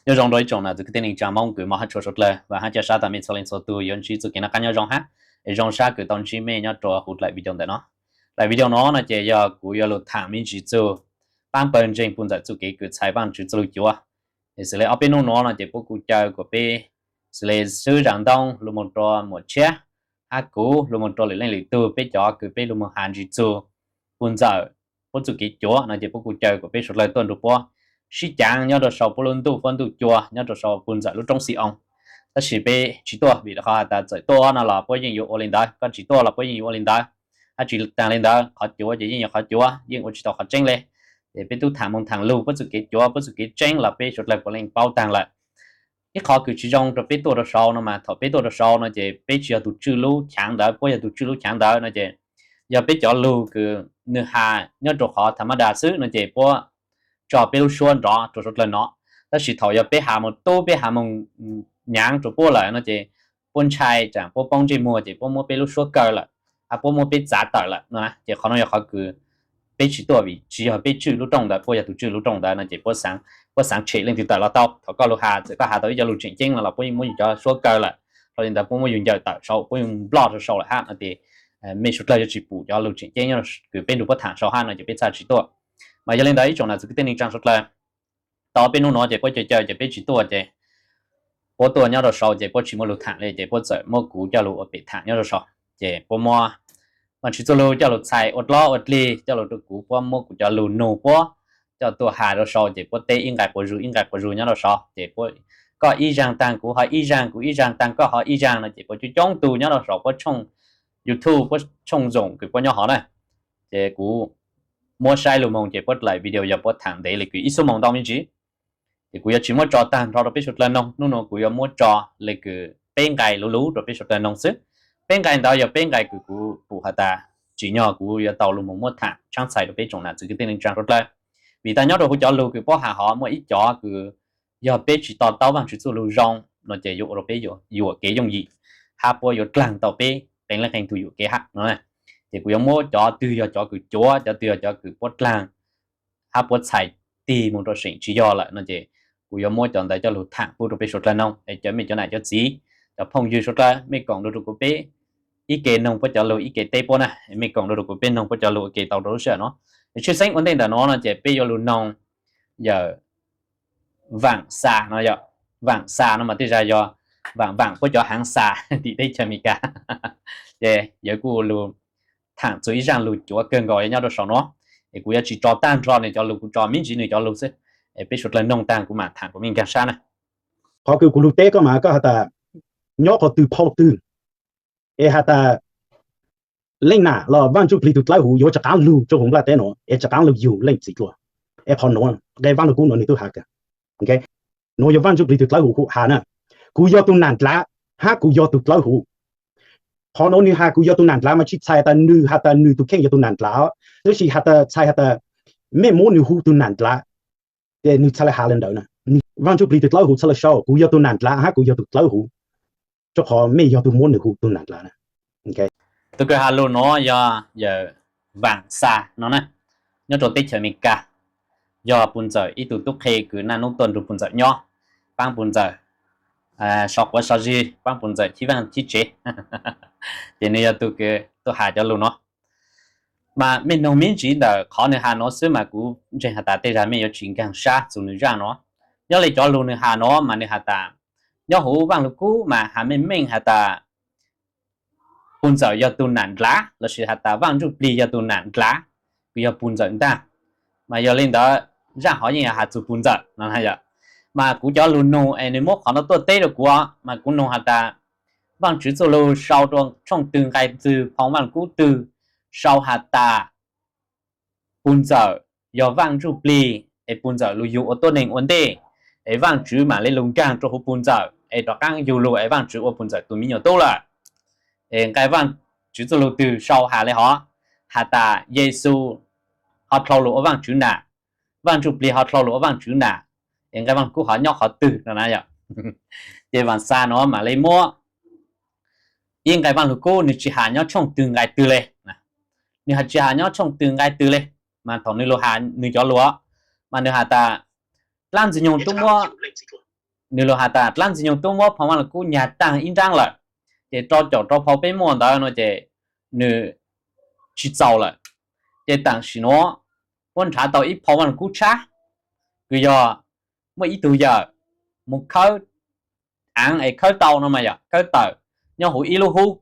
Nyob zoo rau ib tsoom nam txiv kwv tij neej tsaa Moob kws mog hab tshua suav dlawg, vaam hab ca sab tas mej txhua leej txhua tug yuav ntsib txuj kev noj qaab nyob zoo hab, es zoo sab kws tau ntsib mej nyob rua huv dlaim video ntawm no. Dlaim video no no ces yog kuv yuav lug thaam me ntsis txug paab pawg ntseeg puj ntxawm txuj kev kws txhais Vaajtswv txuj lug cuav. Es xws le ob peb nub nuav no ces puab kuj caw kuas peb, xws le xwb Zaam Ntoo lug moog rua Muam Tshiab, hab kuv lug moog rua lwm leej lwm tug, peb cov kws peb lug moog has ntsis txug puj ntxawm puab txuj kev cuav no ces puab kuj caw kuas peb suav dlawg tuaj nrug puab sib caav nyob rua sau puab lub ntuj huab ntuj cua nyob rua sau puj ntxawm lub roob Xi-oos. Tab sis peb tsis tuaj vim qhov has tas txawm tuaj no los puab yeej yuav ua le ntawd, koj tsis tuaj los puab yeej yuav ua le ntawd. Hab tsis taag le ntawd, qhov cuav ces yeej yog qhov cuav, yeej ua tsis tau qhov tseeb le. Ces peb tub thaam moog thaam lug puab txuj kev cuav puab txuj kev tseeb los peb suav dlawg puav leej paub taag lawm. Ib qhov kws tsis zoo rua peb tuaj rua sau no mas thaum peb tuaj rua sau no ces peb tsis yog tug tswj lub chaav ntawd, puab yog tug tswj lub chaav ntawd no ces yog peb cov lug kws nwg has nyob rua qhov tha ma da xwb no ces puab tso peb lub suab nrov rua suav dlawg nov. Tab sis thaum yog peb has moog tub, peb has moog nyaav rua puab lawm no ces puab ntshai tsaam puab poob ntsej muag ces puab muab peb lub suab kaw lawm, hab puab muab peb txav tawm lawm no. Ces qhov no yog qhov kws peb tsis tuaj vim tsis yog peb tswj lub rooj ntawd, puab yog tug tswj lub rooj ntawd no ces puab xaav tshem leej twg tawm los tau. Thaum koj lug has, txawm koj has tau ib co lug tseem ceeb no los puab yeej muab yug cov suab kaw lawm, dhau le ntawd puab muab yug ncaws tawm sau, puab yug nploj rua sau lawm hab no ces mej suav dlawg yuav tsis pum cov lug tseem ceeb kws peb nrug puab thaam sau hab no ces peb txhaj tsis tuaj. Mas yog le ntawd ib tsoom nam txiv kwv tij neej tsaa suav dlawg, tau peb nub nuav ces puab caw caw ces peb tsis tuaj ces puab tuaj nyob rua sau ces puab tsis muaj lug thaam le ces puab txawm muab kuv coj lug ua pem thaam nyob rua sau. Ces puab muab Vaajtswv txuj lug coj lug txhais ua dlov ua dlig coj lug rua kuv, puab muab kuv cov lug nug puab coj tuaj has rua sau ces puab teb ib nqai quas zug ib nqai quas zug nyob rua sau ces puab, koj ib zaag taag kuv ho ib zaag, kuv ib zaag taag koj ho ib zaag no ces puab coob coob tug nyob rua sau puab tshooj YouTube, puab tshooj Zoom kws puab nyob hov na. Ces kuv muab saib lug moog ces puab dlaim video yog puab thaam ntev le kws ib xuab moos ntau me ntsis. Ces kuv yuav tsis muab tso taag nrho rua peb suav dlawg noog, nub nuav kuv yuav muab tso le kws peb nqai luv luv rua peb suav dlawg noog xwb. Peb nqai ntawd yog peb nqai kws kuv pum has tas tsim nyog kuv yuav tau lug moog muab thaam tshaab txhais rua peb tsoom nam txiv kwv tij neej tsaa suav dlawg. Vim tas nyob rua huv cov lug kws puab has hov muaj ib cov kws yog peb tsis to taub Vaajtswv txuj lug zoo no ces yuav ua rua peb yuam kev yooj yim, hab puab yuav dlaag tau peb qee leej qee tug yuam kev hab no. Ces kuv yuav muab cov twg yog cov kws cuav, cov twg yog cov kws puab dlaag hab puab txhais tig moog rua seem tsis yog lawm no ces kuv yuav muab cov ntawd coj lug thaam pub rua peb suav dlawg noog. Es cov mej cov nam cov txiv, cov phooj ywg suav dlawg, mej koom nrug rua kuv peb ib ke noog puab cov lug ib ke teb puab na, mej koom nrug rua kuv peb noog puab cov lug ua ke tau rua lub sij hawm nuav. Es tshwj xeeb ua ntej ntawm nuav no ces peb yuav lug noog yawm Vaam Xa no yog, Vaam Xa no mas tej zag yog Vaam Vaam puab cov haav xa tim teb chaws Amelikas. Ces yawg kuj lug thaam txug ib zaaj lug cuav kawg nkaus nyob rua sau nuav. Es kuv yuav tsis tso taag nrho nwg cov lug, kuv tso me ntsis nwg cov lug xwb. Es peb suav dlawg noog taag kuv mam thaam kuas mej nkaag sab na. Qhov kws kuv lug teb koj mas koj has tas nyob qhov twg phau twg, es has tas leej nam los Vaaj Ntsuj Plig tug dlawb huv yuav rov qaab lug rua huv nplaj teb nuav es rov qaab lug yug leej txiv dlua. Es qhov nuav nqe Vaaj Lug Kub nuav nwg tub has kag. Nuav yog Vaaj Ntsuj Plig tug dlawb huv has na, kuv yog tug nam dlav hab kuv yog tug dlawb huv. Qhov nuav nwg has kuv yog tug nam dlav mas tsis txhais tas nwg has tas nwg tug kheej yog tug nam dlav, tab sis has tas txhais has tas mej muab nwg hu tug nam dlav, ces nwg txhaj le has le ntawd na. Vaaj Ntsuj Plig tug dlawb huv txhaj le sau kuv yog tug nam dlav hab kuv yog tug dlawb huv, rua qhov mej yog tug muab nwg hu tug nam dlav na. Tug kws has lug nuav yog yawm Vaam Xa no na, nyob rua teb chaws Amelikas, yog puj ntxawm ib tug tub qhe kws naj nub tuaj nrug puj ntxawm nyob, paab puj ntxawm sau quav sau zig, paab puj ntxawm chib vaaj chib tsev. Ces nwg yog tug kws tuaj has cov lug nuav. Mas mej noog me ntsis ntawm qhov nwg has nuav xwb mas kuv ntseeg has tas tej zag mej yuav tsis nkaag sab txug nwg zaaj nuav. Nyob le cov lug nwg has nuav mas nwg has tas nyob huv Vaaj Lug Kub mas has meej meej has tas puj ntxawm yog tug nam dlav lossis has tas Vaaj Ntsuj Plig yog tug nam dlav, kws yog puj ntxawm ntaag. Mas yog le ntawd zaaj hov yeej has txug puj ntxawm no. Mas kuv cov lug nug es nwg muab qhov nuav tuaj teb rua kuv, mas kuv nug has tas Vaajtswv txuj lug sau rua tshooj twg nqai twg phoo Vaaj Lug Kub twg sau has tas puj ntxawm yog Vaaj Ntsuj Plig, es puj ntxawm lug yug ua tuab neeg ua ntej, es Vaajtswv mam le lug nkaag rua huv puj ntxawm es rov qaab yug lug es Vaajtswv ua puj ntxawm tug me nyuam tub lawm. Es nqai Vaajtswv txuj lug twg sau has le hov, has tas Yexus ho dlhau lug ua Vaajtswv nam, Vaaj Ntsuj Plig ho dlhau lug ua Vaajtswv nam, es nqai Vaaj Lug Kub hov nyob qhov twg no na yom. Ces Vaam Xa nuav mam le muab ib nqai Vaaj Lug Kub nwg tsis has nyob tshooj twg nqai twg le, nwg has tsis has nyob tshooj twg nqai twg le, mas thaum nwg lug has nwg cov lug mas nwg has tas dlaab Ntxwg Nyoog tub muab nws lus has tas dlaab Ntxwg Nyoog tub muab phau Vaaj Lug Kub nyag taag ib nraab lawm, ces rau caum rau phau peb muaj ntawd no ces nws tsi txaus lawm. Ces tam sim nuav muab nrhav tau ib phau Vaaj Lug Kub tshab, kws yog muaj ib tug yawm moog khawb aav es khawb tau no mas yog khawb tawm nyob huv ib lub hub,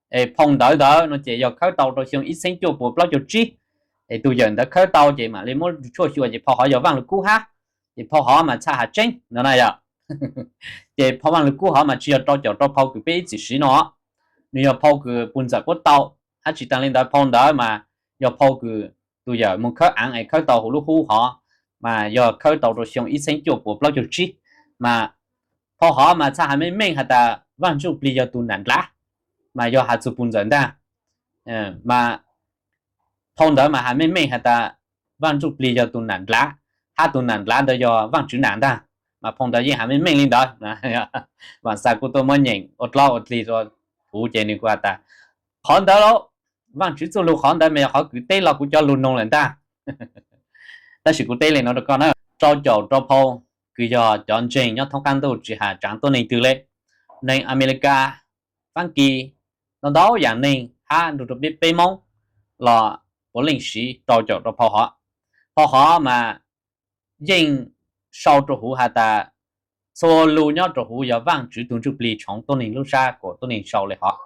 es phau ntawv ntawd no ces yog khawb tau rau xyoo ib txheeb cuaj puas plaub caug tsib, es tug yawm ntawd khawb tau ces mam li muab tshuaj xyuas ces phau hov yog Vaaj Lug Kub hab, ces phau hov mas txhaj has tseeb no na yog. Ces phau Vaaj Lug Kub hov mas tsi yog rau caum rau phau kws peb ib txwm siv no, nws yog phau kws puj ntxawm puab tau, hab tsi taag le ntawd phau ntawd mas yog phau kws tug yawm moog khawb aav es khawb tau huv lub hub hov, mas yog khawb tau rau xyoo ib txheeb cuaj puas plaub caug tsib, mas phau hov mas txhaj has meej meej has tas Vaaj Ntsuj Plig yog tug nam ndlav, mas yog has txug puj ntxawm ntaag, mas phau ntawd mas has meej meej has tas Vaaj Ntsuj Plig yog tug nam ndlav, hab tug nam ndlav ntawd yog Vaaj Tswv nam ntaag, mas phau ntawd yeej has meej meej le ntawd. Vaam Xas kuj tuaj muab nyeem ua dlaub ua dlig rua kuv ces nws kuj has tas qhov ntawd lauj, Vaaj Tswv txuj lug qhov ntawd mas yog qhov kws teb los kuv cov lug noog lawm ntaag. Tab sis kuv teb le no rua koj na, rau caum rau phau kws yog cov ntseeg nyob thoob qaab ntuj tsi has tsaav tuab neeg twg le, neeg Amelikas, Faab Kis, ntau ntau yaam neeg hab nrug rua peb, peb Moob los puav leej siv rau caum rau phau hov. Phau hov mas yeej sau rua huv has tas txhua lug nyob rua huv yog Vaaj Tswv tug Ntsuj Plig tshoov tuab neeg lub sab kuas tuab neeg sau le hov,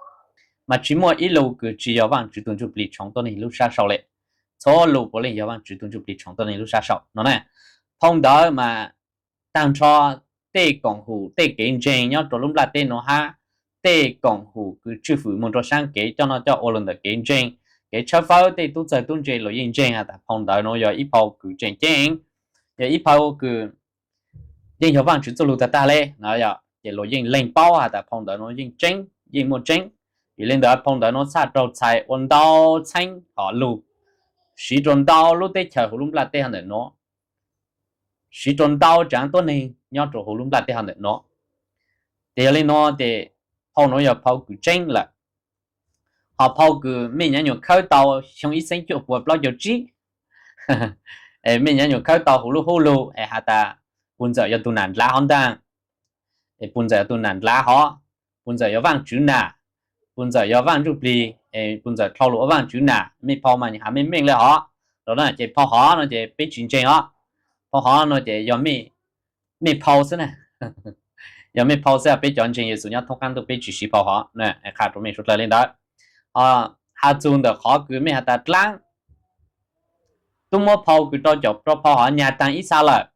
mas tsi muaj ib lug kws tsi yog Vaaj Tswv tug Ntsuj Plig tshoov tuab neeg lub sab sau le. Txhua lug puav leej yog Vaaj Tswv tug Ntsuj Plig tshoov tuab neeg lub sab sau no na. Phau ntawd mas taag nrho tej koom hum tej kev ntseeg nyob rua lub nplaj teb nuav hab tej koom hum kws tswj fwm moog rua saab kev coj noj coj ua lug ntawm kev ntseeg, kev tshawb fawb tej tub txawg tub ntse luas yeej ntseeg has tas phau ntawd nuav yog ib phau kws tseem ceeb, yog ib phau kws yeej yog Vaaj Tswv txuj lug taag taag le no, ces luas yeej leeg paub has tas phau ntawd nuav yeej tseeb, yeej muaj tseeb. Vim le ntawd phau ntawd nuav txhaj raug txhais ua ntau txheeb hom lug, siv rua ntau lub teb chaws huv lub nplaj teb hov ntawm nuav, siv rua ntau tsaav tuab neeg nyob rua huv lub nplaj teb hov ntawm nuav. Ces yog le nuav ces phau nuav yog phau kws tseeb lawm. Hos phau kws mej nyaav nyuam khawb tau xyoo ib txheeb cuaj puas plaub caug tsib, mej nyaav nyuam khawb tau huv lub hub lug es has tas puj ntxawm yog tug nam ndlav hov ntaag, puj ntxawm yog tug nam ndlav hov, puj ntxawm yog Vaaj Tswv nam, puj ntxawm yog Vaaj Ntsuj Plig, puj ntxawm dlhau lug ua Vaaj Tswv nam, mej phau mas has meej meej le hov. Rua na ces phau hov no ces peb tsi ntseeg os. Phau hov no ces yog mej phau xwb na. Yog mej phau xwb, peb cov ntseeg Yexus nyob thoob qaab ntuj peb tsi siv phau hov. Qha rua mej suav dlawg le ntawd. Has txug ntawm qhov kws mej has tas dlaab tub muab phau kws rau caum rau phau hov nyag taag ib xav lawm,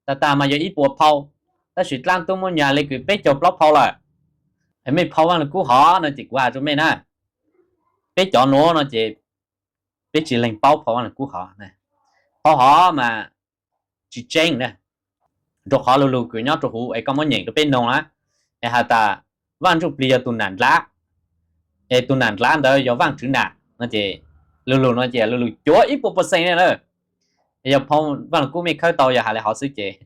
taag taag mas yog ib puas phau, tab sis dlaab tub muab nyag le kws peb caug plaub phau lawm. Mej phau Vaaj Lug Kub hov no ces kuv has rua mej na, peb cov nuav no ces peb tsi leeg paub phau Vaaj Lug Kub hov. Phau hov mas tsi tseeb na, rua qhov lu lug kws nyob rua huv es koj muab nyeem rua peb noog na, es has tas Vaaj Ntsuj Plig yog tug nam ndlav, es tug nam ndlav ntawd yog Vaaj Tswv nam no ces lu lug no ces lu lug cuav ib puas percent le na. Yog phau Vaaj Lug Kub mej khawb tau yog has le hov xwb ces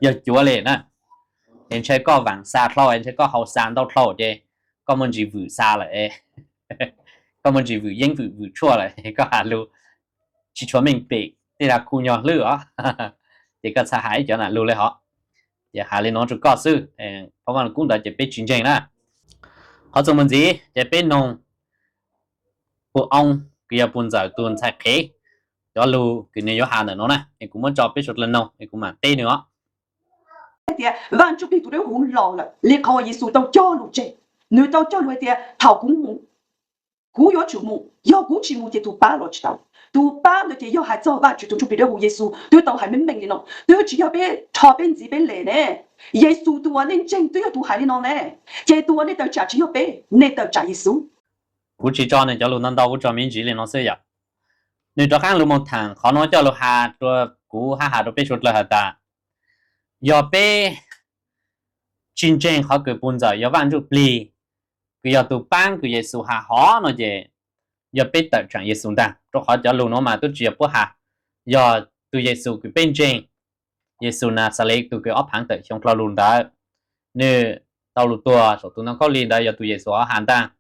yog cuav le na. Es ntshai koj vaam xa dlhau, es ntshai koj haus xa ntau dlhau ces koj muaj ntsis vwm xa lawm, koj muaj ntsis vwm yeeb vwm vwm tshuaj lawm, koj has lug tsi tshua meej pem tej dag khu nyog hlwb os. Ces koj txhaj has ib cov nam lug le hov. Ces has le nuav rua koj xwb, phau Vaaj Lug Kub ntawd ces peb tsi ntseeg na. Qhov txuas mus ntxiv ces peb noog puj oo kws yog puj ntxawm tug ntxhais qhev cov lug kws nwg yuav has ntawm nuav na, es kuv muab tso peb suav dlawg noog es kuv maam teb nwg os. Tias Vaaj Ntsuj Plig tug dawb huv los lawm le qhov uas Yexus tau cog lug tseg. Nwg tau cog lug hais tias thaum kuv mus, kuv yuav tsum mus, yog kuv tsi mus ces tug paab los tsi tau. Tug paab ntawd ces yog hais txog Vaaj Tswv tug Ntsuj Plig dawb huv Yexus, twb tau hais meej meej le no, twb tsi yog peb rho peb ntxiv peb le ne. Yexus tug uas nej ntseeg twb yog tug hais le no ne. Ces tug uas nej tawm tsam tsi yog peb, nej tawm tsam Yexus. Kuv tsi tso nwg cov lug ntau ntau, kuv tso me ntsis le no xwb yom. Nwg rov qaab lug moog thaam qhov nuav coj lug has rua kuv hab has rua peb suav dlawg has tas, yog peb tsi ntseeg qhov kws puj ntxawm yog Vaaj Ntsuj Plig kws yog tug paab kws Yexus has hov no ces yog peb tawm tsaam Yexus ntaag, rua qhov cov lug nuav mas tub tsi yog puab has, yog tug Yexus kws peb ntseeg, Yexus Naxales tug kws ob phaav tawm xyoo dlhau lug ntawd, nwg tau lug tuag saum tug ntoo khaub lig ntawd yog tug Yexus hov has ntaag.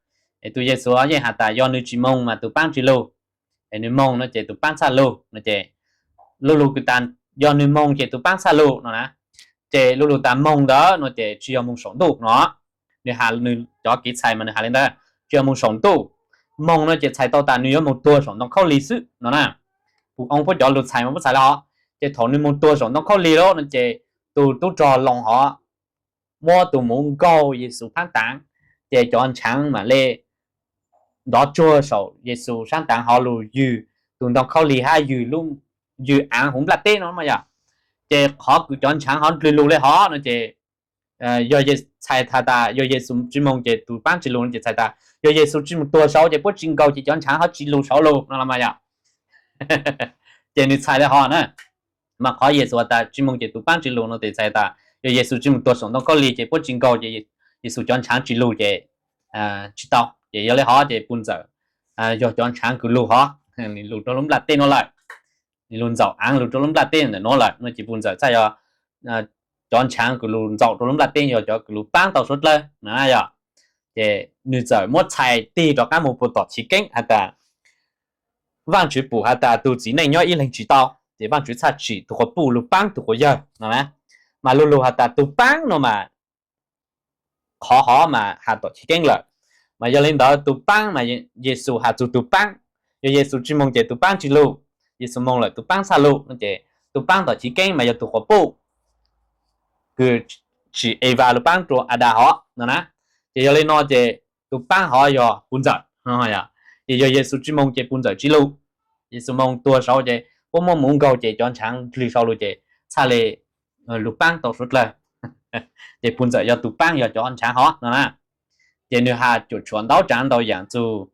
Es tug Yexus yeej has tas yog nwg tsi moog mas tug paab tsi lug, es nwg moog no ces tug paab txhaj lug no ces, lu lug kws tas yog nwg moog ces tug paab txhaj lug no na. Ces lu lug tas moog ntawd no ces tsis yog moog saum ntuj no. Nws has nws cov kev txhais mas nws has li ntawd, tsis yog moog saum ntuj. Moog no ces txhais tau tas nws yuav moog tuag saum ntoo khaub lig xwb no na. Puj oo puab cov lug txhais mas puab txhais li hov. Ces thaum nws moog tuag saum ntoo khaub lig lawm no ces tus tub rog Loos hov muab tus muv nkaug Yexus phab taav, ces cov ntshaav mam le ntov tsuag saum Yexus sab taav hov lug ywg tus ntoo khaub lig hab ywg aav huv nplaj teb no mas yog. Ces qhov kws cov ntshaav hov ndlwg lug le hov no ces yog txhais has tas yog Yexus tsis moog ces tus paab tsis lug no ces txhais tas yog Yexus tsis moog tuag saud ces puab tsis nkaug ces cov ntshaav hov tsis lug saud lug no los mas yog. Ces nws txhais li hov na. Mas qhov Yexus has tas tsis moog ces tus paab tsis lug no ces txhais tas yog Yexus tsis moog tuag saum ntoo khaub lig ces puab tsis nkaug ces Yexus cov ntshaav tsis lug ces tsis tau. Ces yog li hov ces puj ntxawm yog cov ntshaav kws lug hov, nws lug rua lub nplaj teb nuav lawm, nws lug ntxaum aav lug rua lub nplaj teb ntawm nuav lawm no ces puj ntxawm txhaj yog cov ntshaav kws lug ntxaum rua lub nplaj teb yog cov kws lug paab tau suav dlawg na yog. Ces nws txawm muab txhais tig rov qaab moog puag tom chiv keeb has tas Vaajtswv pum has tas tug txiv neej nyob ib leeg tsis tau, ces Vaajtswv txhaj tsim tug quas puj lug paab tug quas yawg no na. Mas lu lug has tas tug paab no mas qhov hov mas has tom chiv keeb lawm. Mas yog li ntawd tug paab mas Yexus has txug tug paab, yog Yexus tsis moog ces tug paab tsis lug, Yexus moog lawm tug paab txhaj lug no ces tug paab tom chiv keeb mas yog tug quas puj kws tsim Eva lug paab rua Adas hov no na. Ces yog li no ces tug paab hov yog puj ntxawm. Ces yog Yexus tsis moog ces puj ntxawm tsis lug, Yexus moog tuag saud ces puab muab muv nkaug ces cov ntshaav ndlwg saud lug ces txhaj le lug paab tau suav dlawg. Ces puj ntxawm yog tug paab yog cov ntshaav hov no na. Ces nws has cuam tshuam ntau tsaav ntau yaam txug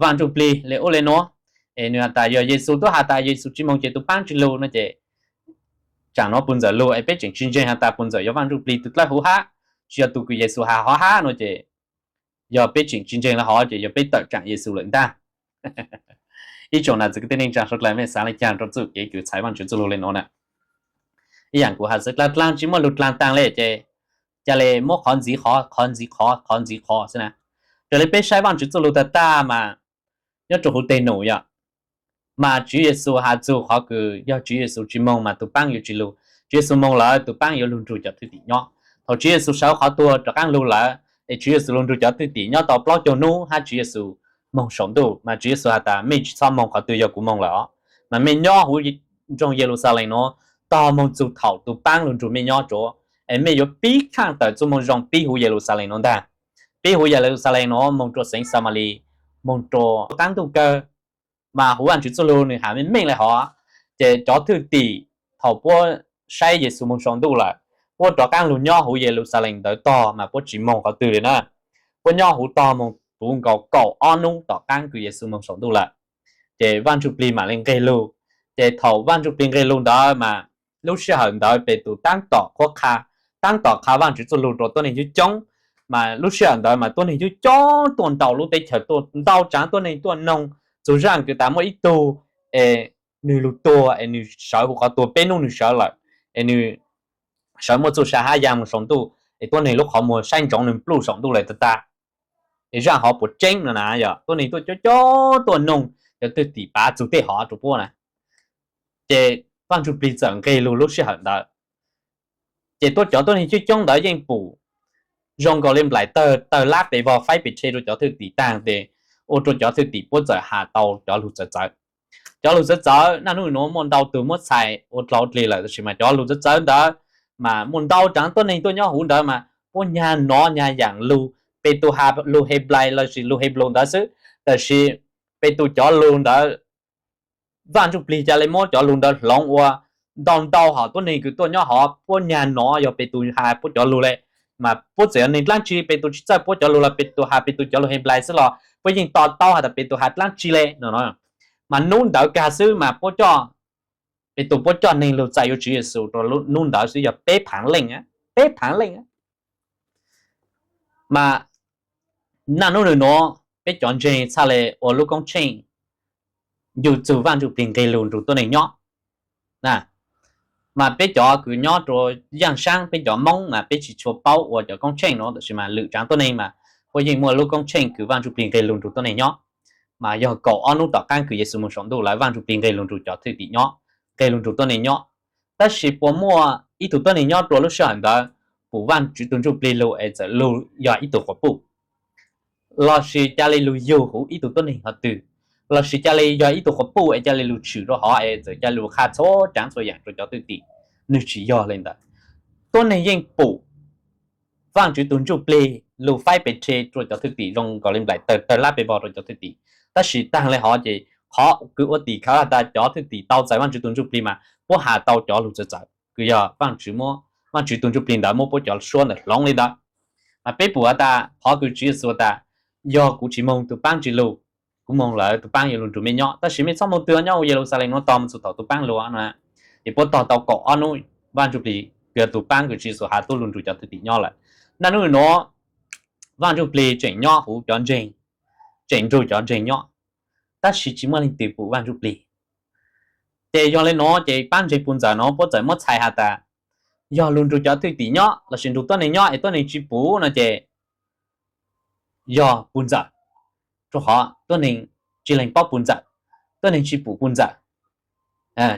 Vaaj Ntsuj Plig le ub le nuav. Es nws has tas yog Yexus tub has tas Yexus tsis moog ces tug paab tsis lug no ces tsaam nuav puj ntxawm lug es peb tseem tsis ntseeg has tas puj ntxawm yog Vaaj Ntsuj Plig tug dlawb huv hab, tsis yog tug kws Yexus has hov hab no ces yog peb tseem tsis ntseeg le hov ces yog peb tawm tsaam Yexus lawm ntaag. Ib tsoom nam txiv kwv tij neej tsaa suav dlawg mej xaav le caag rua txuj kev kws txhais Vaajtswv txuj lug le nuav na. Ib yaam kuv has xwb dlaag dlaag tsis muaj lug dlaag taag le ces ca le muab qhov ntxiv qhov, qhov ntxiv qhov, qhov ntxiv qhov xwb na. Raws le peb saib Vaajtswv txuj lug tag tag mas nyob rua huv teg num yog mas Tswv Yexus has txug qhov kws yog Tswv Yexus tsis moog mas tug paab yuav tsis lug, Tswv Yexus moog lawm tug paab yuav lug nrug cov thwj tim nyob. Thaum Tswv Yexus sawv qhov tuag rov qaab lug lawm es Tswv Yexus lug nrug cov thwj tim nyob tau plaub caug nub hab Tswv Yexus moog saum ntuj mas Tswv Yexus has tas mej tsis txhob moog qhov twg yog kuv moog lawm os, mas mej nyob huv nroog Yeluxalees nuav tog moog txug thaum tug paab lug nrug mej nyob tsuav, es mej yuav pib khaaj tawm txuj moo zoo pib huv Yeluxalees nuav ntaag. Pib huv Yeluxalees nuav moog rua xeev Xamalis, moog rua qaab ntuj kawg. Mas huv Vaajtswv txuj lug nwg has meej meej le hov. Ces cov thwj tim thaum puab saib Yexus moog saum ntuj lawm, puab rov qaab lug nyob huv Yeluxalees ntawd tog mas puab tsis moog qhov twg le na. Puab nyob huv tog moog puv nkaus kaum ob nub tom qaab kws Yexus moog saum ntuj lawm. Ces Vaaj Ntsuj Plig mam le nqeg lug. Ces thaum Vaaj Ntsuj Plig nqeg lug ntawd mas lub sij hawm ntawd Petus taab tom qhuab qha, taab tom qha Vaajtswv txuj lug rua tuab neeg coob coob. Mas lub sij hawm ntawd mas tuab neeg coob coob tuaj nraum lub teb chaws, tuaj ntau tsaav tuab neeg tuaj noog txug zaaj kws tas muaj ib tug es nwg lug tuag es nwg sawv huv qhov tuag peb nub nwg sawv lawm, es nwg sawv muaj txuj sa hab ya moog saum ntuj, es tuab neeg lub qhov muag saib ntsoov nwg pluj saum ntuj lawm tag tag. Es zaaj hov puas tseeb no na, yog tuab neeg tuaj coob coob tuaj noog cov thwj tim pav txug tej hov rua puab na. Ces Vaaj Ntsuj Plig txawm nqeg lug lub sij hawm ntawd. Ces tuab cov tuab neeg coob coob ntawd yeej pum zoo nkaus le nplaim tawg tawg lab pes vog faib pes tshe rua cov thwj tim taag tes, ua rua cov thwj tim puab txawm has tau cov lug txawv txawv. Cov lug txawv txawv naj nub nuav muaj ntau tug muab txhais ua dlog ua dlig lawm, tab sis mas cov lug txawv txawv ntawd mas muaj ntau tsaav tuab neeg tuaj nyob huv ntawd mas puab nyag nov nyag yaam lug, Petus has lug Henplais lossis lug Henplus ntawd xwb, tab sis Petus cov lug ntawd Vaaj Ntsuj Plig ca le muab cov lug ntawd hloov ua ntau ntau hom tuab neeg kws tuaj nyob hov puab nyag nov yog Petus has puab cov lug le. Mas puab txawm yog neeg dlaab tsi Petus tsis txawj puab cov lug los Petus has Petus cov lug Henplais xwb los puab yeej to taub has tas Petus has dlaab tsi le no. Mas nub ntawd kag xwb mas puab coj, Petus puab coj neeg lug txais yuav Tswv Yexus rua nub ntawd xwb yog peb phaav leej, peb phaav leej. Mas naj nub nwg nuav peb cov ntseeg txhaj le ua lub koob tsheej ncu txug Vaaj Ntsuj Plig nqeg lug nrug tuab neeg nyob. Mas peb cov kws nyob rua yaaj saab peb cov Moob mas peb tsis tshua paub ua cov koob tsheej nuav, tab sis mas lwm tsaav tuab neeg mas puab yeej muaj lub koob tsheej kws Vaaj Ntsuj Plig nqeg lug nrug tuab neeg nyob. Mas yog kaum ob nub tom qaab kws Yexus moog saum ntuj lawm Vaaj Ntsuj Plig nqeg lug nrug cov thwj tim nyob, nqeg lug nrug tuab neeg nyob. Tab sis puas muaj ib tug tuab neeg nyob rua lub sij hawm ntawd pum Vaajtswv tug Ntsuj Plig lug es txawm lug yog ib tug quas puj, lossis ca le lug yug huv ib tug tuab neeg hov twg, lossis ca le yog ib tug quas puj es ca le lug tshwm rua hov es txawm ca le lug qha txhua tsaav txhua yaam rua cov thwj tim? Nwg tsis yog le ntawd. Tuab neeg yeej pum Vaajtswv tug Ntsuj Plig lug faib pes rhe rua cov thwj tim zoo nkaus le nplaim tawg tawg lab pes vog rua cov thwj tim. Tab sis taag le hov ces qhov kws ua tim khawv has tas cov thwj tim tau txais Vaajtswv tug Ntsuj Plig mas puab has tau cov lug txawv txawv kws yog Vaajtswv muab, Vaajtswv tug Ntsuj Plig ntawd muab puab cov suab ntawd hloov le ntawd. Mas peb pum has tas qhov kws Tswv Yexus tas, yog kuv tsis moog tug paab tsi lug, kuv moog lawm tug paab yuav lug nrug mej nyob, tab sis mej txhob moog twg nyob huv Yeluxalees nuav tog moog txug thaum tug paab lug na. Ces puab tog tau kaum ob nub, Vaajtswv Plig kws tug paab kws Tswv Yexus has tub lug nrug cov thwj tim nyob lawm. Naj nub nuav Vaajtswv Plig tseem nyob huv cov ntseeg, tseem nrug cov ntseeg nyob, tab sis tsis muaj leej twg pum Vaajtswv Plig. Ces yog le nuav ces paab ntseeg puj ntxawm nuav puab txawm muab txhais has tas, yog lug nrug cov thwj tim nyob lossis nrug tuab neeg nyob es tuab neeg tsis pum no ces yog puj ntxawm, rua qhov tuab neeg tsis lees paub puj ntxawm, tuab neeg tsis pum puj ntxawm.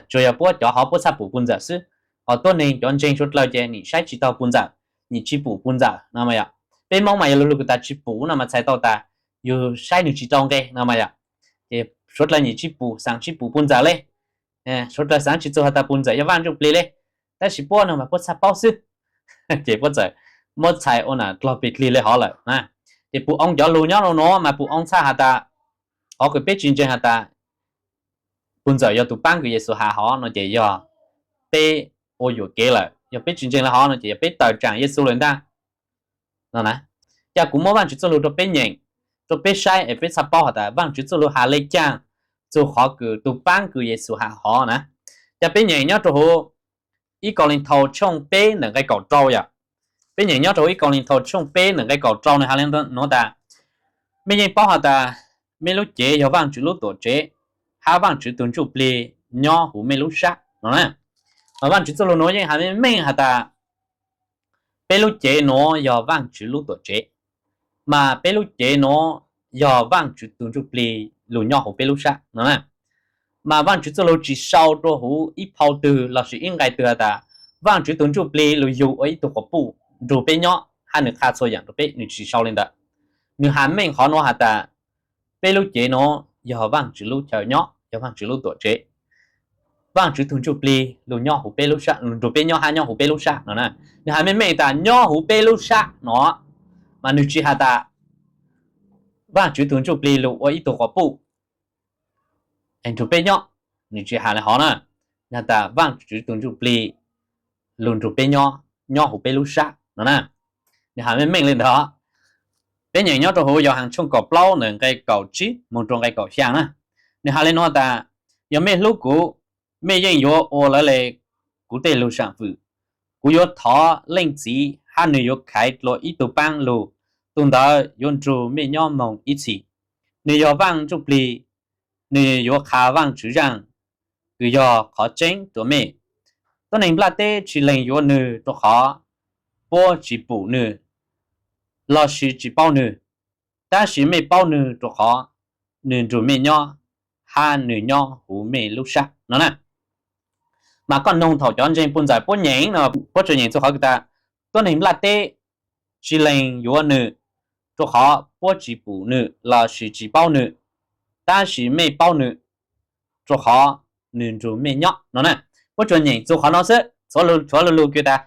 Tsuas yog puab cov hov puab txhaj pum puj ntxawm xwb, hos tuab neeg cov ntseeg suav dlawg ces nim saib tsis taug puj ntxawm, nim tsis pum puj ntxawm no mas yom. Peb Moob mas yog lug lug kws tas tsis pum no mas txhais tau tas yug saib nwg tsis rau nqe no mas yom. Ces suav dlawg nim tsis pum, xaav tsis pum puj ntxawm le, suav dlawg xaav tsis txug has tas puj ntxawm yog Vaajtswv Plig le, tab sis puab no mas puab txhaj paub xwb. Ces puab txawm muab txhais ua nam dlog plig dlig le hov lawm na. Ces pum oo cov lug nyob nuav mas pum oo txhaj has tas, qhov kws peb tsis ntseeg has tas puj ntxawm yog tug paab kws Yexus has hov no ces yog peb ua yuam kev lawm, yog peb tsis ntseeg le hov no ces yog peb tawm tsaam Yexus lawm ntag no na. Ca kuv muab Vaajtswv txuj lug rua peb nyeem, rua peb saib es peb txhaj paub has tas Vaajtswv txuj lug has le caag txug qhov kws tug paab kws Yexus has hov na. Ca peb nyeem nyob rua huv ib Kauleethaus tshooj peb ntawm nqe kaum rau yom. Peb nyeem nyob rua huv ib Kauleethaus tshooj peb ntawm nqe kaum rau nwg has le nuav tas, mej yeej paub has tas mej lub cev yog Vaajtswv lub tuam tsev, hab Vaajtswv tug Ntsuj Plig nyob huv mej lub sab no na. Mas Vaajtswv txuj lug nuav yeej has meej meej has tas peb lub cev nuav yog Vaajtswv lub tuam tsev, mas peb lub cev nuav yog Vaajtswv tug Ntsuj Plig lug nyob huv peb lub sab no na. Mas Vaajtswv txuj lug tsis sau rua huv ib phau twg lossis ib nqe twg has tas Vaajtswv tug Ntsuj Plig lug yug ua ib tug quas puj nrug peb nyob hab nwg qha txhua yaam rua peb, nwg tsis sau le ntawd. Nwg has meej qhov nuav has tas peb lub cev nuav yog Vaajtswv lub chaw nyob, yog Vaajtswv lub tuam tsev. Vaajtswv tug Ntsuj Plig lug nyob huv peb lub sab, lug nrug peb nyob hab nyob huv peb lub sab no na. Nwg has meej meej tas nyob huv peb lub sab no, mas nwg tsis has tas Vaajtswv tug Ntsuj Plig lug ua ib tug quas puj nrug peb nyob, nwg tsis has le hov na. Nwg has tas Vaajtswv tug Ntsuj Plig lug nrug peb nyob, nyob huv peb lub sab no na. Nwg has meej meej le ntawd. Peb nyeem nyob rua huv Yauhas tshooj kaum plaub ntawm nqe kaum tsib moog rua nqe kaum xyaa na. Nwg has le nuav tas, yog mej hlub kuv, mej yeej yuav ua lawv le kuv tej lug saam fwm. Kuv yuav thov Leej Txiv hab nwg yuav khaiv dlua ib tug paab lug, tug ntawd yuav nrug mej nyob moog ib txhis. Nwg yog Vaaj Ntsuj Plig, nwg yuav qha Vaajtswv zaaj kws yog qhov tseeb rua mej. Tuab neeg nplaj teb tsis lees yuav nwg rua qhov puab tsis pum nwg lossis tsis paub nwg, tab sis mej paub nwg rua qhov nwg nrug mej nyob hab nwg nyob huv mej lub sab no na. Mas koj noog thaum cov ntseeg puj ntxawm puab nyeem no, puab tsuas nyeem txug qhov kws tas, tuab neeg nplaj teb tsis lees yuav nwg rua qhov puab tsis pum nwg lossis tsis paub nwg, tab sis mej paub nwg rua qhov nwg nrug mej nyob no na. Puab tsuas nyeem txug qhov no xwb, txhua lug lug kws tas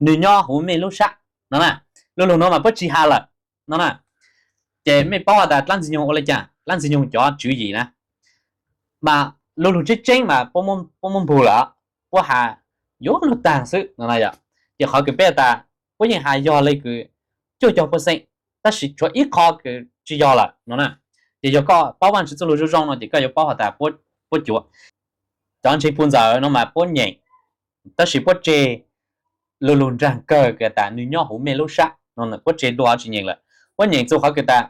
nwg nyob huv mej lub sab no na. Lug lug nuav mas puab tsis has lawm no na. Ces mej paub has tas dlaab Ntxwg Nyoog ua le caag? Dlaab Ntxwg Nyoog cov tswv yim na, mas lug lug tseeb tseeb mas puab muab npug lawm, puab has yuav lug taag xwb no na yom. Ces qhov kws peb has tas puab yeej has yog le kws cuaj caug percent, tab sis tshuav ib qho kws tsis yog lawm no na. Ces yog koj paub Vaajtswv txuj lug zoo zoo no ces koj yuav paub has tas puab cuav. Cov ntseeg puj ntxawm no mas puab nyeem, tab sis puab tseg lug lug nraag kawg kws tas nwg nyob huv mej lub sab no, puab tseg dlua tsis nyeem lawm. Puab nyeem txug qhov kws tas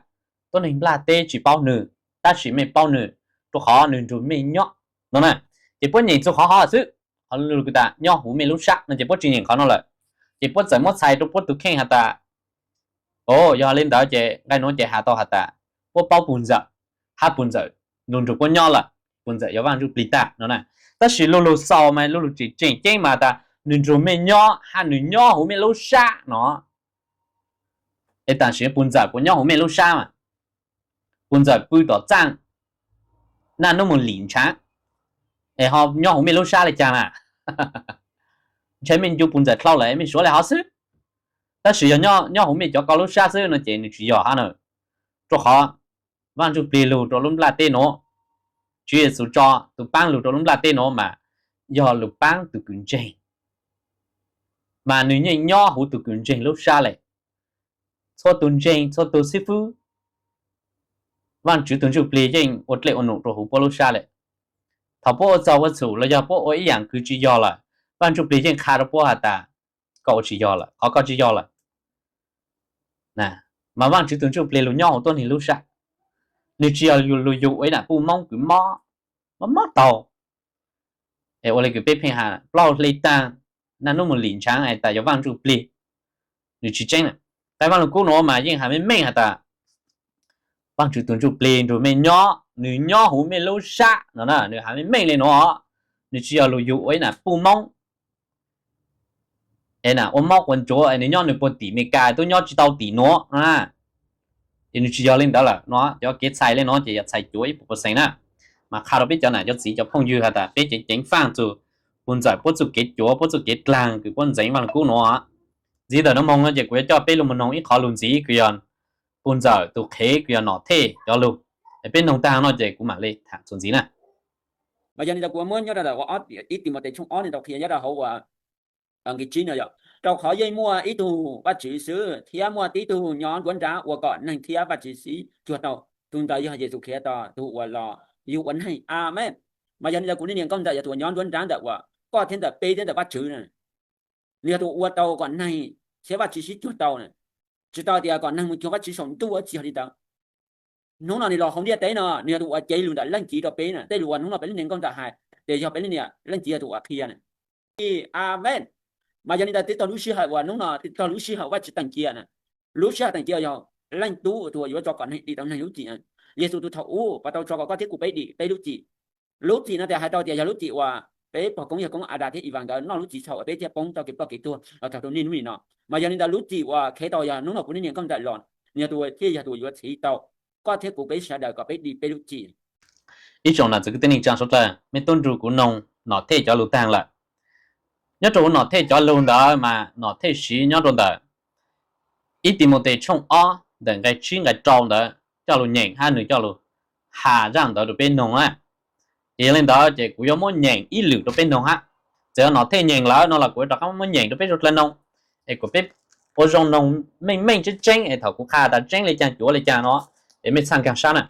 tuab neeg nplaj teb tsis paub nwg, tab sis mej paub nwg rua qhov nwg nrug mej nyob no na. Ces puab nyeem txug qhov hov xwb, qhov lug kws tas nyob huv mej lub sab no ces puab tsis nyeem qhov no lawm. Ces puab txawm muab txhais rua puab tug kheej has tas, o, yog le ntawd ces nqe nuav ces has tau has tas puab paub puj ntxawm, hab puj ntxawm lug nrug puab nyob lawm, puj ntxawm yog Vaaj Ntsuj Plig tag no na. Tab sis lu lug xaus mas lu lug tseem tseem ceeb mas tas nws nrug mej nyob hab nws nyob huv mej lub sab no. Es tam sim puj ntxawm puas nyob huv mej lub sab mas? Puj ntxawm pw tom txaaj, naj nub moog lim ntshaav, es ho nyob huv mej lub sab le caag na? Ntshe mej ncu puj ntxawm dlhau lawm mej suav le hov xwb. Tab sis yog nyob huv mej cov ko lub sab xwb no ces nws tsis yog hab na. Rua qhov Vaaj Ntsuj Plig lug rua lub nplaj teb nuav, Tswv Yexus tso tug paab lug rua lub nplaj teb nuav mas yog lug paab tug kws ntseeg, mas nws yeej nyob huv tug kws ntseeg lub sab le. Txhua tug ntseeg, txhua tug xib fwb, Vaajtswv tug Ntsuj Plig yeej ua dlej ua num rua huv puab lub sab le. Thaum puab ua txaug ua txhum los yog puab ua ib yaam kws tsis yog lawm, Vaaj Ntsuj Plig yeej qha rua puab has tas koj ua tsis yog lawm, qhov koj tsis yog lawm. Mas Vaajtswv tug Ntsuj Plig lug nyob huv tuab neeg lub sab, nws tsis yog lug yug ua ib nam puj Moob kws mob, mob mob taug, es ua le kws peb pheej has plaub hle taag, naj nub moog lim ntshaav has tas yog Vaaj Ntsuj Plig, nws tsis tseeb na. Qee Vaaj Lug Kub nuav mas yeej has meej meej has tas Vaajtswv tug Ntsuj Plig nrug mej nyob, nws nyob huv mej lub sab no na, nws has meej meej le nuav. Nws tsis yog lug yug ua ib nam puj Moob es na ua mob quas ntsuav es nws nyob nws puag tim Meskas tub nyob tsis tau tim nuav no na. Es nws tsis yog le ntawd lawm no, cov kev txhais le nuav ces yog txhais cuav ib puas percent na. Mas qha rua peb cov nam cov txiv cov phooj ywg has tas peb ceev ceev faaj txug puj ntxawm puab txuj kev cuav puab txuj kev dlaag kws puab ntxeev Vaaj Lug Kub nuav. Ntxiv ntawm nuav moog no ces kuv yuav coj peb lug moog noog ib qhov lug ntxiv kws yog puj ntxawm tug qhev kws yog Nom Thej cov lug. Es peb noog taag no ces kuv mam le tham txuas ntxiv na. Mas yog li ntawd kuv muab nyob rau ntawm ib Timautes tshooj ob no tau qhia nyob rau hauv uas nqe tsib no yog, rau qhov yeej muaj ib tug Vajtswv xwb thiab muaj tib tug nyob nruab nrab ua kom neeg thiab Vajtswv sib cuag tau. Tug ntawd yog Yexus Khetos tug uas los yug ua neeg. Amees. Mas yog li ntawd kuv nej niam nkauj ntxawm yog tus uas nyob nruab nrab ntawm uas koj thiab ntawm peb thiab ntawm Vajtswv na. Nws yog tus ua tau kom neeg thiab Vajtswv sib cuag tau na. Tsis tau tias kom neeg mus cuag Vajtswv saum ntuj, tsis yog li ntawd. Hnub no nws los hauv ntiaj teb no nws yog tus uas cev lug ntawm Leej Txiv rau peb na. Tej lug uas hnub no peb lub niam nkauj ntxawm hais ces yog peb lub niam Leej Txiv yog tus uas qhia na. Amees. Mas yog li ntawd txij tau lub sij hawm uas hnub no txij tau lub sij hawm Vajtswv teem cia na, lub sij hawm teem cia yog Leej Tub tus uas yuav tso kom neeg dim tau neeg lub txim. Yexus tus thaum ub puas tau tso kom koj thiab kuv peb dim peb lub txim? Lub txim no tias hais tau tias yog lub txim uas peb pog koob yawg koob Adas thiab Ivas nkawd noj lub txim txhaum uas peb thiaj poob tau kev ploj kev tuag los txog rau niaj hnub nim no. Mas yog li ntawd lub txim uas qhev tau yog hnub no kuv niam nkauj ntxawm los, nws yog tus thiaj yog tus yuav txhiv tau koj thiab kuv peb sawv daws kom peb dim peb lub txim. Ib tsoom nam txiv kwv tij neej tsaa suav dlawg, mej tub nrug kuv noog Nom Thej cov lug taag lawm. Nyob rau huv Nom Thej cov lug ntawd mas Nom Thej siv nyob rau ntawm ib Timautes tshooj ob ntawm nqe tsib nqe rau ntawd coj lug nyeem hab nws coj lug has zaaj ntawd rau peb noog na. Ces yog li ntawd ces kuv yuav muab nyeem ib lwm rau peb noog hab. Txawm yog Nom Thej nyeem lawm no los kuv yuav rov qab muab nyeem rau peb suav dlawg noog, es kom peb ua zoo noog meej meej tseeb tseeb es thaum kuv qha tas tseeb le caag cuav le caag no es mej txhaj nkaag sab na.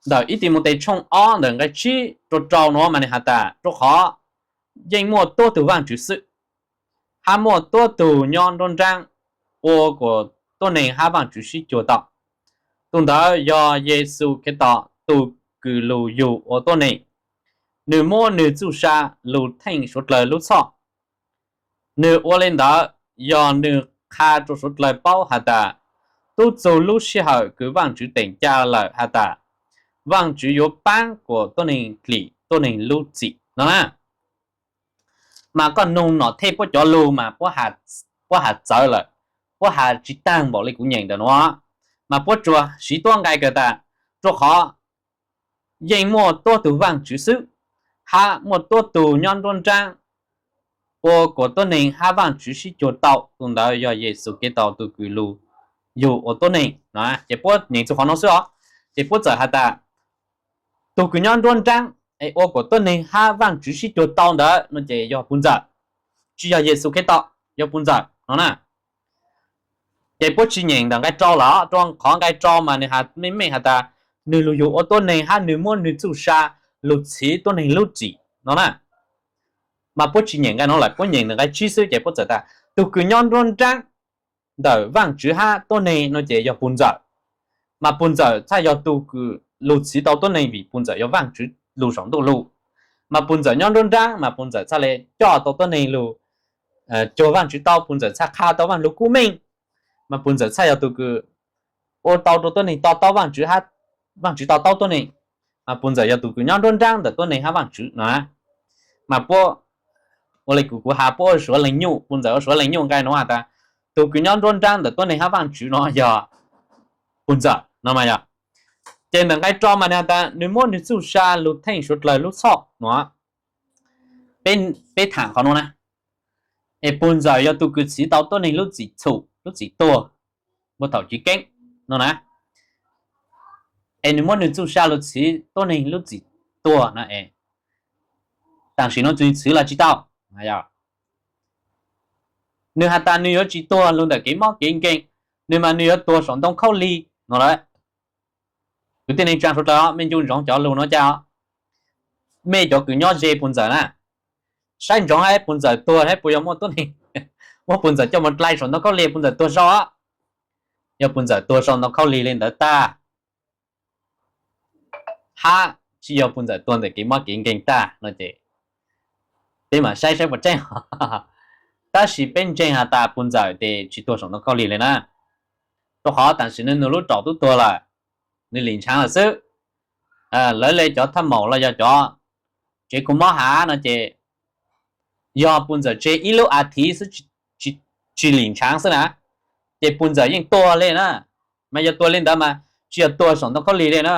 Ntawm ib Timautes tshooj ob ntawm nqe tsib rau rau nuav mas nws has tas rua qhov yeej muaj tuab tug Vaajtswv xwb, hab muaj tuab tug nyob nruab nraab ua kom tuab neeg hab Vaajtswv sib cuag tau. Tug ntawd yog Yexus Khetos tug kws lug yug ua tuab neeg. Nws muab nws txuj sa lug theej suav dlawg lub txhoj. Nws ua le ntawd yog nws qha rua suav dlawg paub has tas tub txug lub sij hawm kws Vaajtswv teem ca lawm has tas Vaajtswv yuav paab kuas tuab neeg dim tuab neeg lub txim no na. Mas koj noog Nom Thej puab cov lug mas puab has txawv lawm, puab has tsis taag npaum le kuv nyeem ntawm nuav. Mas puab tsuas siv tuab nqai kawg tas rua qhov yeej muaj tuab tug Vaajtswv xwb, hab muaj tuab tug nyob nruab nraab ua kom tuab neeg hab Vaajtswv sib cuag tau. Tug ntawd yog Yexus Khetos tug kws lug yug ua tuab neeg no. Ces puab nyeem txug qhov nuav xwb os. Ces puab txawm has tas tug kws nyob nruab nraab es ua kom tuab neeg hab Vaajtswv sib cuag tau ntawd no ces yog puj ntxawm, tsis yog Yexus Khetos, yog puj ntxawm no na. Ces puab tsis nyeem ntawm nqai rau lawm, rua qhov nqai rau mas nws has meej meej has tas nws lug yug ua tuab neeg hab nws muab nws txuj sa lug txhiv tuab neeg lub txim no na. Mas puab tsis nyeem nqai nuav lawm, puab nyeem ntawm nqai tsib xwb ces puab txawm tas tug kws nyob nruab nraab ntawm Vaajtswv hab tuab neeg no ces yog puj ntxawm. Mas puj ntxawm txhaj yog tug kws lug txhiv tau tuab neeg vim puj ntxawm yog Vaajtswv lug saum ntuj lug. Mas puj ntxawm nyob nruab nraab mas puj ntxawm txhaj le coj tau tuab neeg lug cuag Vaajtswv tau, puj ntxawm txhaj qha tau Vaaj Lug Kub meej. Mas puj ntxawm txhaj yog tug kws ua tau rua tuab neeg to taub Vaajtswv hab Vaajtswv to taub tuab neeg. Mas puj ntxawm yog tug kws nyob nruab nraab ntawm tuab neeg hab Vaajtswv no. mas puab ua le kuv, kuv has puab ua suav leej nyuj, Pug Ntxawm ua suav leej nyuj nqai nuav has tas tug kws nyob nruab nraab ntawm tuab neeg hab Vaajtswv no yog Pug Ntxawm no mas yog. Ces ntawm nqai rau mas nwg has tas nwg muab nwg txuj sa lug theej suav dlawg lub txhoj nuav. Peb, peb thaam qhov nuav na, es Pug Ntxawm yog tug kws txhiv tau tuab neeg lub txim txhum lub txim tuag puag thaum chiv keeb no na, es nwg muab nwg txuj sa lug txhiv tuab neeg lub txim tuag no es tam sim no txwv txhiv los tsi tau. Nwg has tas nwg yuav tsi tuag lug ntawm kev mob kev nkeeg, nwg mas nwg yuav tuag saum ntoo khaub lig no lawm. Kwv tij neej tsaa suav dlawg, mej ncu ntsoov cov lug nuav ca, mej cov kws nyob ze Pug Ntxawm na, saib ntsoov hab Pug Ntxawm tuag hab puas yog muaj tuab neeg muab Pug Ntxawm coj moog dlai saum ntoo khaub lig Pug Ntxawm tuag zog. Yog Pug Ntxawm tuag saum ntoo khaub lig le ntawd tag, hab tsi yog Pug Ntxawm tuag ntawm kev mob kev nkeeg tag no ces peb mam saib saib puas tseeb. Tab sis peb ntseeg has tas Pug Ntxawm tes tsi tuag saum ntoo khaub lig le na, rau qhov tam sim nwg nws lub raum tub tuag lawm, nwg lim ntshaav lawm xwb. Lawv le cov thaj maum los yog cov tsev kho mob has no ces yog Pug Ntxawm tseg ib lub a thiv xwb, tsi lim ntshaav xwb na, ces Pug Ntxawm yeej tuag le na. Mas yog tuag le ntawd mas tsi yog tuag saum ntoo khaub lig le na,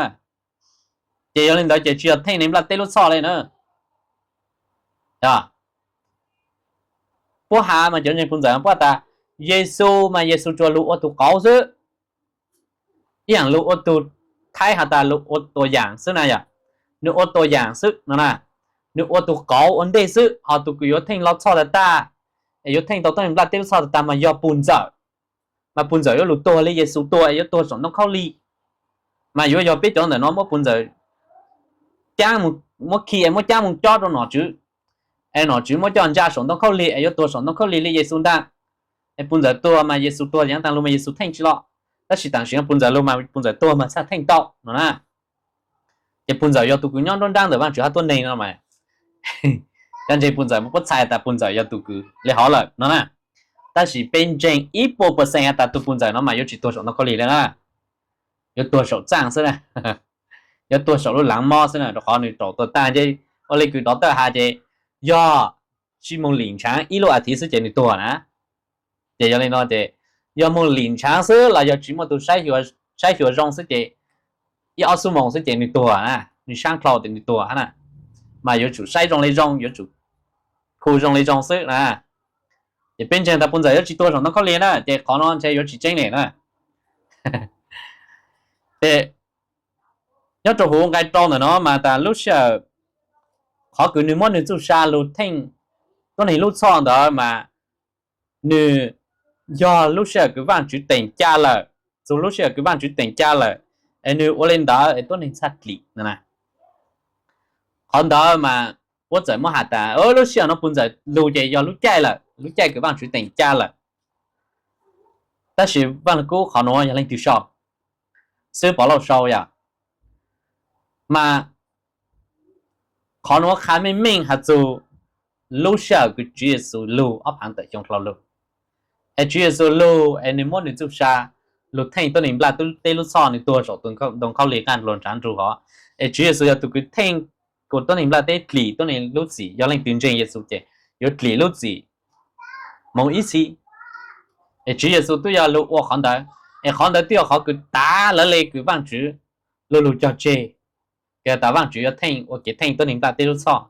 ces yog le ntawd ces tsi yog theej neeg nplaj teb lub txhoj le na. Puab has mas cov ntseeg Pug Ntxawm puab tas Yexus mas Yexus tsuas lug ua tug qauv xwb, ib yaam lug ua tug, Thaib has tas lug ua tuam yaam xwb na yom, nws ua tuam yaam xwb no na, nws ua tug qauv ua ntej xwb, ho tug kws yuav theej lub txhoj tag tag, es yuav theej tau tuab neeg nplaj teb lub txhoj tag tag mas yog Pug Ntxawm. Mas Pug Ntxawm yuav lug tuag le Yexus tuag es yuav tuag saum ntoo khaub lig, mas yuav yog peb cov ntawm no muab Pug Ntxawm caab, muab khi muab caab moog cob rau nom tswv, es nom tswv muab coj ntsa saum ntoo khaub lig es yuav tuag saum ntoo khaub lig le Yexus ntag. Es Pug Ntxawm tuag mas Yexus tuag yaav taag lug mas Yexus theej tsi los, tab sis tam sim no Pug Ntxawm lug mas Pug Ntxawm tuag mas txhaj theej tau no na. Ces Pug Ntxawm yog tug kws nyob nruab nraab ntawm Vaajtswv hab tuab neeg no mas cov ntseeg Pug Ntxawm mas puab txhais tas Pug Ntxawm yog tug kws le hov lawm no na. Tab sis peb ntseeg ib puas percent has tas tug Pug Ntxawm no mas yuav tsi tuag saum ntoo khaub lig le na, yuav tuag saum txaaj xwb na, yuav tuag saum lub laav mob xwb na, rau qhov nws raum tuag tag ces ua le kws dov tawj has ces yog tsi moog lim ntshaav ib lub a thiv xwb ces nws tuag na. Ces yog le no ces yog moog lim ntshaav xwb los yog tsi muaj tug saib xyuas zoo xwb ces ib ob xuab moos xwb ces nws tuag na, nws saab dlhau tes nws tuag hab na. Mas yuav tsum saib zoo le zoo, yuav tsum khu zoo le zoo xwb na. Ces peb ntseeg tas Pug Ntxawm yuav tsi tuag saum ntoo khaub lig na, ces qhov no ntshe yuav tsi tseeb le na. Ces nyob rau huv nqai rau ntawm no mas tas lub sij hawm qhov kws nwg muab nwg txuj sa lug theej tuab neeg lub txhoj ntawd mas nwg yog lub sij hawm kws Vaajtswv teem ca lawm, txug lub sij hawm kws Vaajtswv teem ca lawm, es nwg ua le ntawd es tuab neeg txhaj dlim no na. Qhov ntawd mas puab txawm muab has tas lub sij hawm no Pug Ntxawm lug ces yog lub caij lawm, lub caij kws Vaajtswv teem ca lawm. Tab sis Vaaj Lug Kub qhov nuav yog leej twg sau? Xib Pov Lauj sau yom. Mas qhov nuav qha meej meej has txug lub sij hawm kws Tswv Yexus lug ob phaav tawm xyoo dlhau lug. Es Tswv Yexus lug es nwg muab nwg txuj sa lug theej tuab neeg nplaj teb lub txhoj, nwg tuag saum ntoo khaub lig qaaj dlua ntshav nrug hov. Es Tswv Yexus yog tug kws theej kuas tuab neeg nplaj teb dlim tuab neeg lub txim, yog leej twg ntseeg Yexus ces yuav dlim lub txim moog ib txhis. Es Tswv Yexus tub yog lug ua qhov ntawd, es qhov ntawd twb yog qhov kws tav lawv le kws Vaajtswv lug lug cog tseg, kws tas Vaajtswv yuav theej ua kev theej tuab neeg nplaj teb lub txhoj,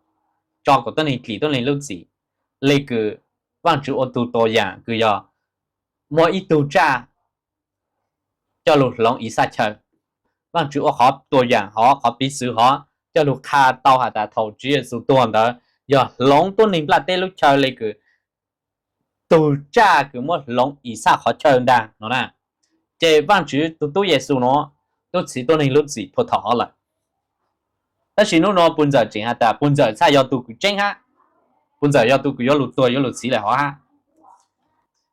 tso kuas tuab neeg dlim tuab neeg lub txim, le kws Vaajtswv ua tug tuam yaam kws yog muaj ib tug tsaj coj lug hloov Ixaj chaw. Vaajtswv ua qhov tuam yaam hov, qhov piv xwv hov coj lug qha tau has tas thaum Tswv Yexus tuag ntawd yog hloov tuab neeg nplaj teb lub chaw le kws tug tsaj kws muab hloov Ixaj qhov chaw ntaag no na. Ces Vaajtswv tug tub Yexus nuav tub txhiv tuab neeg lub txim puag thaum hov lawm. Tab sis nub nuav Pug Ntxawm tseem has tas Pug Ntxawm txhaj yog tug kws tseeb hab, Pug Ntxawm yog tug kws yuav lug tuag yuav lug txhiv lawm hov hab.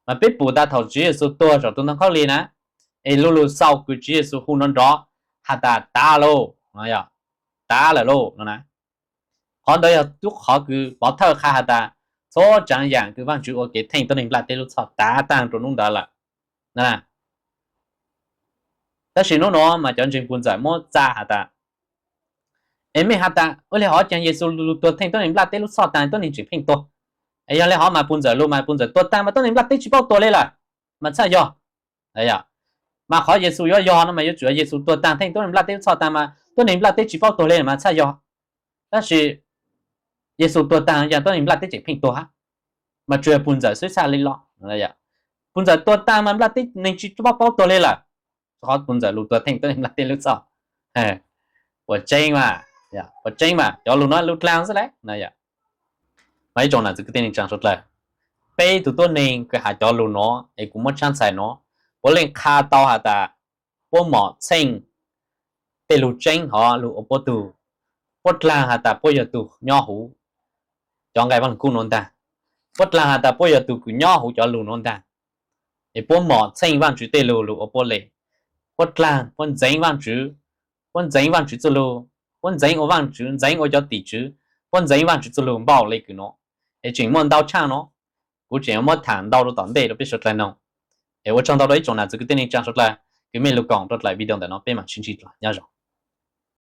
Mas peb pum tas thaum Tswv Yexus tuag saum tug ntoo khaub lig na, es lug lug xaus kws Tswv Yexus hu nrov nrov has tas tav lauj, tav lawm lauj no na. Qhov ntawd yog tub qhov kws pov thawj qha has tas txhua tsaav yaam kws Vaajtswv ua kev theej tuab neeg nplaj teb lub txhoj tav taag rua nub ntawd lawm. Tab sis nub nuav mas cov ntseeg Pug Ntxawm muab txaj has tas Es mej has tas ua li hov ces Yexus lug tuag theej tuab neeg nplaj teb lub txhoj taag tuab neeg tseem pheej tuag. Es yog li hov mas puj ntxawm lug mas puj ntxawm tuag taag mas tuab neeg nplaj teb tsis paub tuag le lawm, mas txhaj yog. Mas qhov Yexus yuav yog no mas yuav tsum yog Yexus tuag taag theej tuab neeg nplaj teb lub txhoj taag mas tuab neeg nplaj teb tsis paub tuag le mas txhaj yog. Tab sis Yexus tuag taag ces tuab neeg nplaj teb tseem pheej tuag hab, mas tsuas yog puj ntxawm xwb txhaj li los. Puj ntxawm tuag taag mas nplaj teb neeg tsis paub paub tuag le lawm, qhov puj ntxawm lug tuag theej tuab neeg nplaj teb lub txhoj. Puas tseeb mas, puas tseeb mas cov lug nuav lub dlaag xwb le. Mas ib tsoom nam txiv kwv tij neej tsaa suav dlawg, peb tug tuab neeg kws has cov lug nuav es kuv muab tshaab txhais nuav, puav leej qha tau has tas puab mom txheej tej lug tseeb hov lug ua puab tug. Puab dlaag has tas puab yog tug nyob huv cov nqai Vaaj Lug Kub nuav ntaag. Puab dlaag has tas puab yog tug kws nyob huv cov lug nuav ntaag. Es puab mom txheej Vaajtswv tej lug lug ua puab le. Puab dlaag, puab ntxeev Vaajtswv, puab ntxeev Vaajtswv txuj lug, puab ntxeev ua Vaajtswv, ntxeev ua cov tim tswv, puab ntxeev Vaajtswv txuj lug npaum le kws nuav. Es tseem muaj ntau tshaj nuav, kuv tseem yuav muab thaam ntau rua tom ntej rua peb suav dlawg noog. Es ua tsaug ntau rua ib tsoom nam txiv kwv tij neej tsaa suav dlawg kws mej lug koom rua dlaim video ntawm no, peb maam sib ntsib dlua, nyob zoo.